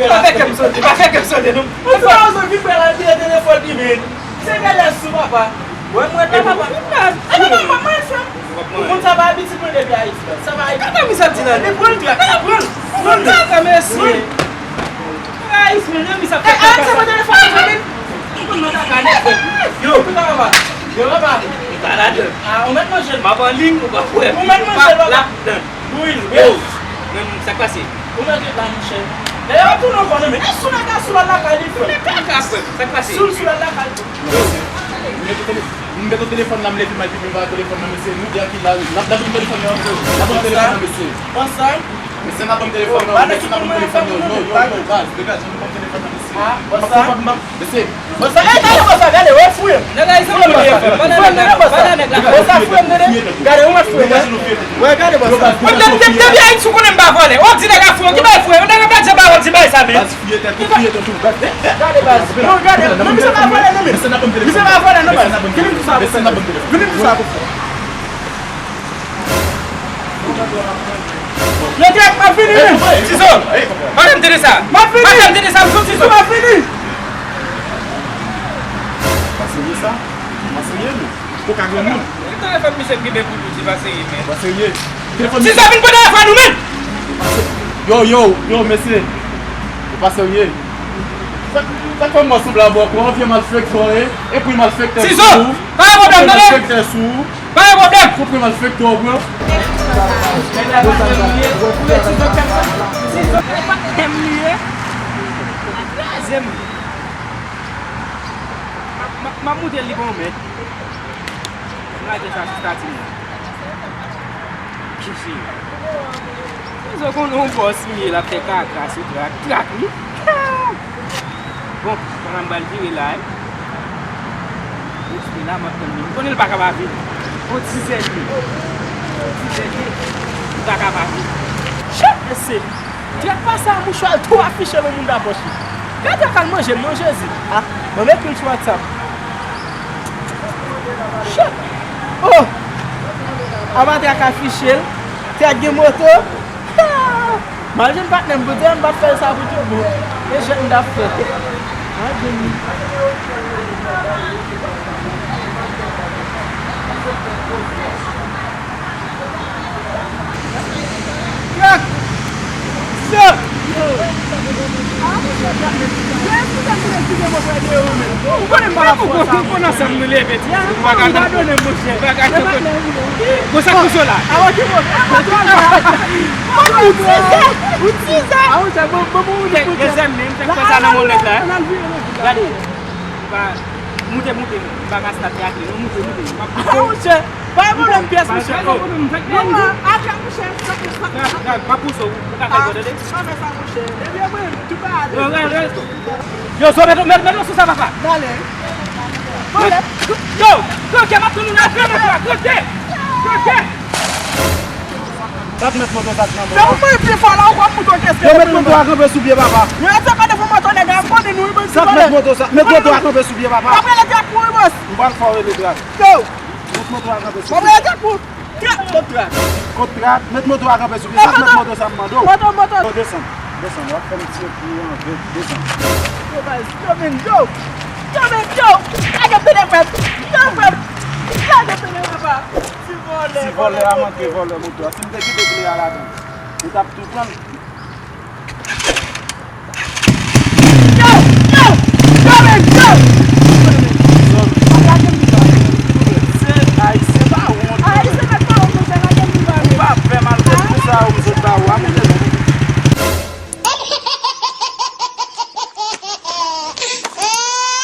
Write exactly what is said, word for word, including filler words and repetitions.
Pa fè kè m sote, pa fè kè m sote, non. Ou fè yon zòn ki pral al tire telefòn li, men. Se gade sou papa. Wè, mwen, papa, papa. Papa, mwen, mwen, frè m. Ou konn sa pa abitid mwen depi Ayiti la. Sa pa abitid. Kaka misye ap di la. Li pran l, pran l, pran l. Kaka, mesye. Ayisyen, non, misye ap fè kaka sa. Sa pa telefòn, sa vin. Ou konn nan kaka nèt, frè. Yo, papa. Yo, papa. Li pa ladan. Ah, ou mèt manje l. M ap anliy, ou pa kwè. Ou mèt manje l, papa. Ladan. Wi, wi. Yo, men sa k pase? Ou mèt ret la, monchè. Dayè, w ap tounen ankò, non, men. E sou nèg la, sou lòt lakay li, frè. Men kaka, frè. Sa k pase? Sou, sou lòt lakay. Yo, m mete tele-, m mete telefòn nan, m leve m al pipi, m ba telefòn nan, mesye. Nou di a ki la, n ap, n ap vin telefòn nan, n ap vin telefòn nan, mesye. Mesye, n ap ban m telefòn nan, mesye, n ap ban m telefòn nan. Yo, yo, yo, baz, degaje, n ap ban m telefòn nan, mesye. Ah, bòs sa? Mesye. Bòs sa, eh, gade bòs sa, gade, wè fouye m. Nèg la, se yon nèg la, pa nan nèg la, pa nan nèg la. Bòs sa fouye m, tande. Gade, ou mèt fouye m, wè. Wè, gade bòs sa. Mwen, de-, de-, depi Ayiti, ou konnen m pa vòlè. Ou ap di nèg la fouye m, ki bay fouye m? Nèg la pa janm ba w di bay sa, men. Baz, fouye tèt ou, fouye tèt ou, baz. Gade, baz. Non, gade, non, misye pa vòlè, non, men. Misye pa vòlè, non, baz. Vini m di sa pou fè. Vini m di sa pou fè. Yo, Greg, m ap vini, men. Tizo, pa fè m tande sa. M ap vini. Pa fè m tande sa, m sou Tizo. M ap vini. Pa serye sa? Pa serye, men. Ou ka granmoun. Ki telefòn misye prive pou li, pa serye, men. Pa serye. Telefòn Tizo, vin pran telefòn ou, men. Yo, yo, yo, mesye. Ou pa serye. Sa, sa fè m wè sanble avè w, yon vye malfektè, e, epi malfektè sou ou. Tizo, pa gen pwoblèm, tande. Malfektè sou ou. Pa gen pwoblèm. Fout mwen malfektè w, bro. Nèg la pa tèm li ye. Ou wè ti zòt kèm sa? Ti zòt pa tèm li ye. Kraze m. M ap, m ap, m ap moute li bon, men. M lage sa sou stati m nan. Chichi. Ti zòt konn yon bòs li ye, l ap fè kaka sou trak. Trak, wi. Bon, pandan m pral vire la, wi. Respè la, m ap tann li. M konnen l pa ka pa vini. Bon, dizè li ye. Dizè li ye. Li pa ka pa vini. Chèt, mesye. Trak pase a mouchwa l tou afiche nan moun da pòch li. Gade trak al manje l non, Jezi. Ah, ban m ekri l sou WhatsApp. Chèt. Oh! Apa trak afiche l. Trak gen moto. M al jwenn patnè m pou di m p ap fè l sa pou tout bon. E jwèt m t ap fè. M al jwenn li. Krak! Sa! Yo! Ou konnen m pa la fò sa. Ou konn ansanm nou leve. Ou pa ka tankou. Ou pa ka tankou. Bon, sa pou sa la. Avan ki bon. Ou tizè. Ou tizè. A, ou tizè. Bon, bon, bon, ou tizè. Dezèm, men, fè sa nan moun nèg la. Gade. Ou pa moute, moute, men. Ou pa ka stat te akle, non, moute, moute. A, monchè. Pa gen pwoblèm pyès, monchè. Non, non, atè, monchè. Gad, gad, pa pouse, ou ka fè gòdè. Anmè sa, monchè. Ebyen, mwen, tou pa ale. Yo, yo, yo. Yo, zo, met, met, met sou sa, papa. Dale. Yo, tranke, m ap tann ou nan, tranke, tranke, tranke. Sa k met moto sa k nan men w? Fè w mwen pye fò la, ou pran moto kès. Yo, met moto a kanpe sou pye papa. Yo, ete pa devan moto nèg la, m konnen nou, wi, bandi vòlè. Sa k met moto sa? Met moto a kanpe sou pye papa. M ap rele trak pou wi, bòs. M pral fè w rele trak. Yo. Met moto a kanpe sou pye. M ap rele trak pou. Kot trak? Kot trak? Met moto a kanpe sou pye. Sa k met moto sa m mande w? Moto, moto. Yo, desann. Desann, w ap fè m tiye pou anve. Desann. Yo, baz, yo, men, yo. Yo, men, yo. Lage m tande, frè m. Yo, frè m. Lage m tande, papa. Ti vòlè, ti vòlè a manke vòlè moto a. Si m te kite kle a ladan, li t ap tou pran l.